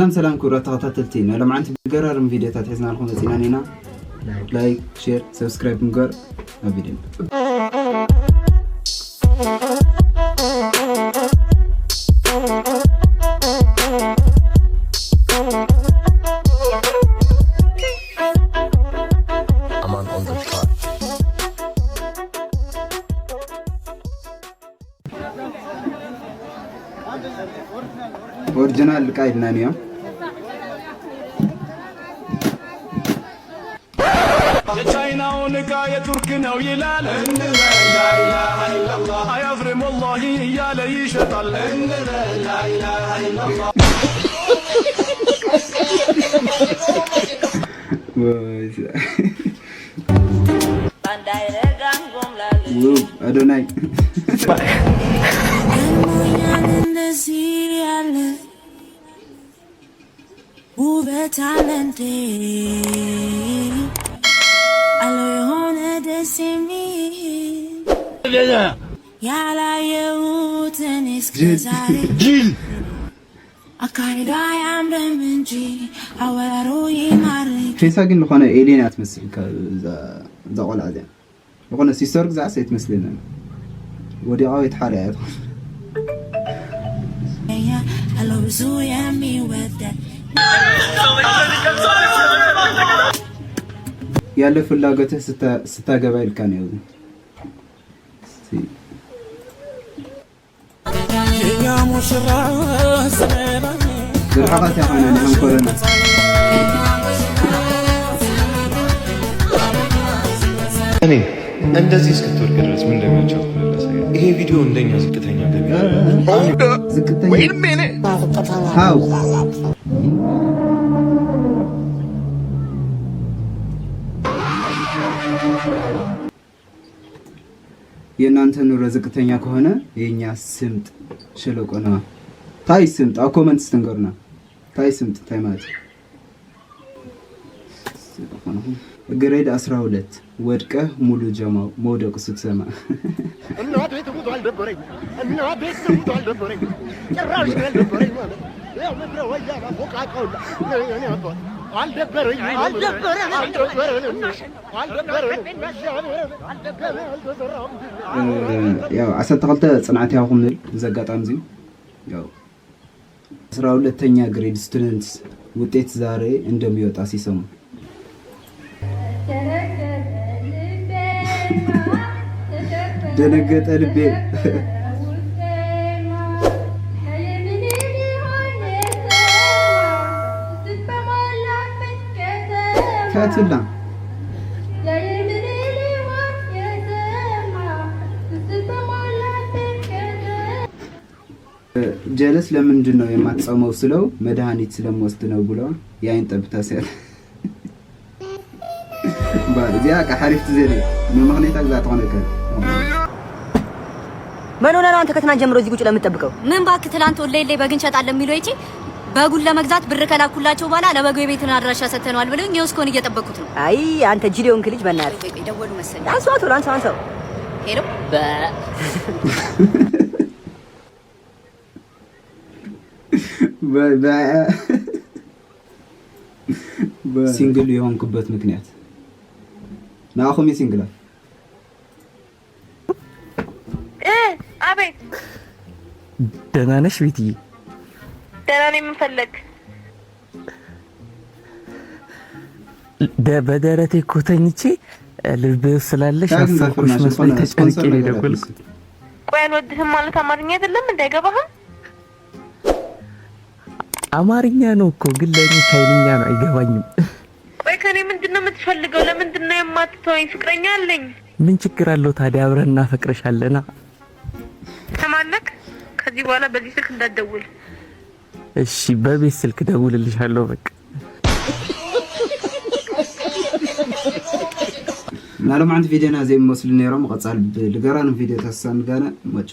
ሰላም ሰላም ክቡራት ተኸታተልቲ፣ ናይ ሎምዓንቲ ብገራርም ቪድዮታት ሒዝናልኩም መፂና ኒና። Like፣ share፣ subscribe ምግባር። ናብ ቪድዮ። Aman on the track. Original እቃ ኢልና ኒዮም። የቻይናውን ዕቃ የቱርክ ነው ይላል፣ አያፍርም ወላሂ እያለ ይሸጣል። ውብ አዶናይ። እንደዚህ ያለ ውበት አለ እንዴ? አለው የሆነ ደስ የሚል ያላየሁትን እስከ ዛሬ። አካሄዷ አያምርም እንጂ አወራሩ ይማርክ። ፌሳ ግን ዝኾነ alien እያ ትመስል እዛ ቆልዓ እዚኣ። ዝኾነ sister ግዛዕ ሰይ ትመስለና፣ ወዲቓ ወይ ተሓርያ እያ ትኾን። አለው ብዙ የሚወደድ። ያለ ፍላጎትህ ስታገባ ኢልካ ነው እዚ። ዝርሓቐት እያ ኮይና ንሕን ኮረና። እኔ እንደዚህ እስክትወድቅ ድረስ ምን እንደሚያቻኩል ላሳያት። ይሄ ቪዲዮ እንደኛ ዝቅተኛ ገቢ ዝቅተኛ how የእናንተ ኑሮ ዝቅተኛ ከሆነ የእኛ ስምጥ ሸለቆ ነዋ። ታይ ስምጥ ኣብ comment ስትንገሩና ታይ ስምጥ ታይ ማለት እዩ። Grade 12 ወድቀህ ሙሉ ጀማው መውደቁ ስትሰማ። እናቴ ትሙት አልደበረኝ፣ እናቴ ትሙት አልደበረኝ፣ ጭራሽ አልደበረኝ ማለት ያው ምድረ ወያላ ፎቃቃውላ እኔ አባት አልደበረኝ፣ አልደበረኝ፣ አልደበረኝ፣ አልደበረኝ፣ አልተሰራም። ያው 12 ፅንዓት ያኹም ንብል እዚ ኣጋጣሚ እዚ። ያው 12ኛ grade students ውጤት ዛሬ እንደሚወጣ ሲሰሙ። ደነገጠ ልቤ። ከቱላ። ጀለስ ለምንድን ነው የማትጸመው ስለው መድኃኒት ስለምወስድ ነው ብሎ የአይን ጠብታ ሲያል። እዚኣ ሓሪፍቲ ዜና ንምኽኔታ ግዛ ትኾነከ። ምን ሆነህ ነው አንተ ከትናንት ጀምሮ እዚህ ቁጭ ለምትጠብቀው? ምን እባክህ፣ ትላንት ኦንላይን ላይ በግ እንሸጣለን የሚለው አይቼ በጉን ለመግዛት ብር ከላኩላቸው በኋላ ለበጉ የቤትን አድራሻ ሰጥተነዋል ብለውኝ ይኸው እስካሁን እየጠበኩት ነው። አይ አንተ ጅል የሆንክ ልጅ በእናትህ። ቆይ ቆይ፣ ደወሉ መሰለኝ። አንሳው፣ ቶሎ አንሳው፣ አንሳው። Hello። በ Single የሆንኩበት ምክንያት ንኣኹም እዩ single። አቤት። ደህና ነሽ ቤትዬ? ደህና ነኝ። ምን ፈለግ? በደረቴ እኮ ተኝቼ ልቤ ውስጥ ስላለሽ አሰብኩሽ መስሎኝ ተጨንቄ ነው የደወልኩት። ቆይ አልወድህም ማለት አማርኛ አይደለም? እንዳይገባህም። አማርኛ ነው እኮ፣ ግን ለእኔ ቻይንኛ ነው፣ አይገባኝም። ቆይ ከኔ ምንድን ነው የምትፈልገው? ለምንድን ነው የማትተወኝ? ፍቅረኛ አለኝ። ምን ችግር አለው ታዲያ? አብረን እናፈቅርሻለና። ተማለክ። ከዚህ በኋላ በዚህ ስልክ እንዳትደውል። እሺ፣ በቤት ስልክ ደውልልሻለሁ። በቃ። ናይ ሎማዓንቲ ቪድዮና ዘይመስሉ ነይሮም። ቀፃሊ ብልገራንም ቪድዮ ተሳንጋነ መጮ።